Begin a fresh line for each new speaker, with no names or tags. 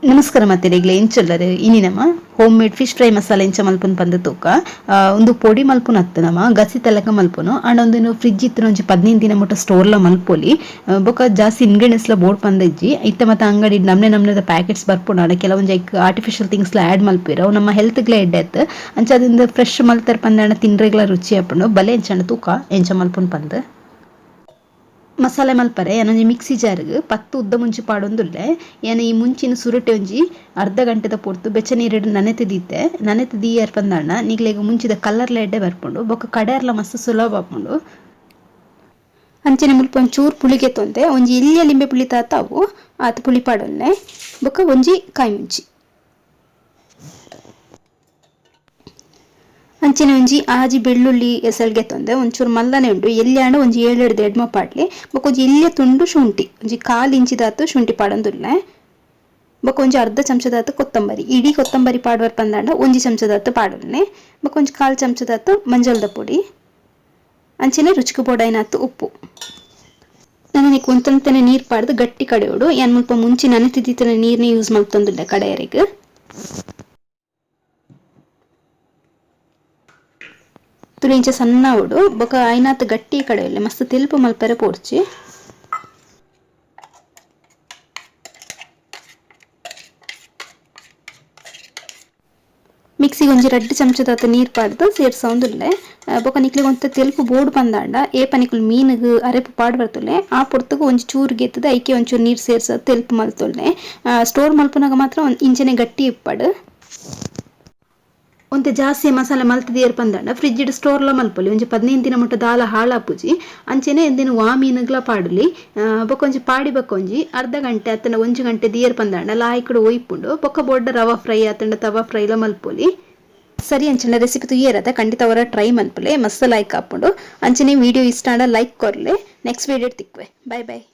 ನಮಸ್ಕಾರ ಮಾತೆರೆಗ್ಲ ಎಂಚೊಲ್ಲರು ಇನಿ ನಮ home made fish fry masala ಎಂಚ ಮಲ್ಪುನು ಪಂದ್ ತೂಕ. ಉಂದು ಪೊಡಿ ಮಲ್ಪುನ ಅತ್ತ್, ನಮ ಗಸಿ ತಲಕ ಮಲ್ಪುನು. ಆಂಡ ಉಂದೆನ್ ಫ್ರಿಜ್ ಇತ್ತಿನ ಒಂಜಿ 15 ದಿನ ಮುಟ್ಟ ಸ್ಟೋರ್ಲ ಮಲ್ಪೊಲಿ. ಬೊಕ ಜಾಸ್ತಿ ಇಂಗ್ರೀಡಿಯೆಂಟ್ಸ್ ಲ ಬೋಡ್ ಪಂದ್ ಇಜ್ಜಿ. ಇತ್ತೆ ಮತ ಅಂಗಡಿ ನಮ್ನೆ ನಮ್ನೆದ ಪ್ಯಾಕೆಟ್ಸ್ ಬರ್ಪುಂಡು. ಆಂಡ ಕೆಲವೊಂಜಿ ಐಕ್ ಆರ್ಟಿಫಿಷಿಯಲ್ ಥಿಂಗ್ಸ್ ಲ ಆಡ್ ಮಲ್ಪುವೆರ್, ಅವು ನಮ್ಮ ಹೆಲ್ತ್ ಗ್ಲ ಎಡ್ಡೆ ಅತ್ತ್. ಅಂಚ ಅದಿಂದ ಫ್ರೆಶ್ ಮಲ್ತೆರ್ ಪಂದಾಂಡ ತಿನ್ರೆಗ್ಲ ರುಚಿ ಆಪುಂಡು. ಬಲೆ ಎಂಚಾಂಡ ತೂಕ ಎಂಚ ಮಲ್ಪುನು ಪಂದ್. ಮಸಾಲೆ ಮಲ್ಪರೆ ಯಾನೊಂಜಿ ಮಿಕ್ಸಿ ಜಾರ್ಗ್ 10 ಉದ್ದ ಮುಂಚಿ ಪಾಡೊಂದುಲ್ಲೆ. ಯಾನ್ ಈ ಮುಂಚಿನ ಸುರುಟೆ ಒಂಜಿ ಅರ್ಧ ಗಂಟೆದ ಪೊರ್ತು ಬೆಚ್ಚ ನೀರಿಡ್ ನನೆತ್ ದೀತೆ. ನನೆತ್ ದೀಯರ್ ಪಂದಾಂಡ ನಿಕ್ಲೆಗ್ ಮುಂಚಿದ ಕಲರ್ಲ ಎಡ್ಡೆ ಬರ್ಪುಂಡು, ಬೊಕ್ಕ ಕಡೆರ್ಲ ಮಸ್ತ್ ಸುಲಭ ಆಪುಂಡು. ಅಂಚನೆ ಮುಲ್ಪ ಒಂಚೂರು ಪುಳಿ ಗೆತ್ತೊಂದೆ, ಒಂಜಿ ಎಲ್ಯ ಲಿಂಬೆ ಪುಳಿ ತಾತ ಅವು ಆತ್ ಪುಳಿ ಪಾಡೊನ್ನೆ. ಬೊಕ್ಕ ಒಂಜಿ ಕಾಯಿ ಮುಂಚಿ, ಅಂಚನೆ ಒಂಜಿ 6 ಬೆಳ್ಳುಳ್ಳಿ ಎಸಲ್ ಗೆತ್ತೊಂದೆ, ಒಂಚೂರು ಮಲ್ಲನೆ ಉಂಡು, ಎಲ್ಯಾಂಡ ಒಂಜಿ 7 ಎಡ್ಮ ಪಾಡ್ಲೆ. ಬೊಕ್ಕ ಒಂಜಿ ಎಲ್ಯ ತುಂಡು ಶುಂಠಿ, ಒಂಜಿ 1/4 ಇಂಚಿದಾತ್ ಶುಂಠಿ ಪಾಡೊಂದುಲ್ಲೆ. ಬೊಕ್ಕ ಒಂಜಿ ಅರ್ಧ ಚಮಚದಾತ್ ಕೊತ್ತಂಬರಿ, ಇಡೀ ಕೊತ್ತಂಬರಿ ಪಾಡುವರ್ ಪಂದಾಂಡ ಒಂಜಿ ಚಮಚದಾತ್ ಪಾಡೊನ್ನೆ. ಬೊಕ್ಕ ಒಂಜಿ 1/4 ಚಮಚದಾತ್ ಮಂಜಲ್ದ ಪೊಡಿ, ಅಂಚನೆ ರುಚಿಗೆ ಬೋಡಾಯಿನಾತ್ ಉಪ್ಪು. ನನ ಒಂತೊಂತನೆ ನೀರು ಪಾಡ್ದು ಗಟ್ಟಿ ಕಡೆಯೋಡು. ಯಾನ್ ಮುಲ್ಪ ಮುಂಚಿ ನನೆತಿದಿತ್ತಿನ ನೀರ್ನೇ ಯೂಸ್ ಮಲ್ತೊಂದುಲ್ಲೆ ಕಡೆಯರೆಗ್. ತುಳು ಇಂಚ ಸಣ್ಣ ಉಡು, ಬೊಕ ಐನಾತ್ ಗಟ್ಟಿ ಕಡೆಯೊಲ್ಲೆ, ಮಸ್ತ್ ತೆಲ್ಪು ಮಲ್ಪೆರೆ ಪೋಡ್ಚಿ. ಮಿಕ್ಸಿಗೆ ಒಂಜಿ 2 ಚಮಚದಾತ್ ನೀರು ಪಾಡ್ದು ಸೇರ್ಸೊಂದುಲ್ಲೆ. ಬೊಕ ನಿಕ್ಲೆಗ್ ಒಂತೆ ತೆಲ್ಪು ಬೋಡು ಪಂದಾಂಡ ಏಪ ನಿಕುಲು ಮೀನುಗು ಅರೆಪು ಪಾಡ್ ಬರ್ತುಲ್ಲೆ ಆ ಪೊರ್ತುಗು ಒಂಜಿ ಚೂರು ಗೆತ್ತುದು ಐಕೆ ಒಂಚೂರು ನೀರು ಸೇರ್ಸದ್ ತೆಲ್ಪು ಮಲ್ತೊಲ್ಲೆ. ಸ್ಟೋರ್ ಮಲ್ಪುನಗ ಮಾತ್ರ ಇಂಚನೆ ಗಟ್ಟಿ ಇಪ್ಪಡು. ಒಂತೆ ಜಾಸ್ತಿ ಮಸಾಲೆ ಮಲ್ತ್ ಪಂದಾಂಡ ಫ್ರಿಜ್ ಡ್ ಸ್ಟೋರ್ಲ ಮಲ್ಪೊಲಿ, ಒಂಜಿ 15 ದಿನ ಮುಟ್ಟ ದಾಲ ಹಾಳಾಪುಜಿ. ಅಂಚನೆ ಇಂದೆನ್ ವಾ ಮೀನುಗ್ಲ ಪಾಡೊಲಿ. ಬೊಕ ಒಂಜಿ ಪಾಡಿ ಬೊಕ ಒಂಜಿ ಅರ್ಧ ಗಂಟೆ ಅತ್ತಂಡ 1 ಗಂಟೆ ದೀಯೆರ್ ಪಂದಾಂಡ ಲಾಯಿಕುಡು ಒಯ್ಪುಂಡು. ಬೊಕ ಬೊಡ್ಡ ರವಾ ಫ್ರೈ ಅತ್ತಂಡ ತವಾ ಫ್ರೈಲ ಮಲ್ಪೊಲಿ. ಸರಿ, ಅಂಚನೆ ರೆಸಿಪಿ ತೂಯೆರದ ಖಂಡಿತ ಅವರ ಟ್ರೈ ಮಲ್ಪುಲೆ, ಮಸ್ತ್ ಲೈಕ್ ಆಪುಂಡು. ಅಂಚನೆ ವಿಡಿಯೋ ಇಷ್ಟ ಆಂಡ ಲೈಕ್ ಕೊರ್ಲೆ. ನೆಕ್ಸ್ಟ್ ವಿಡಿಯೋ ತಿಕ್ವೆ, ಬಾಯ್ ಬಾಯ್.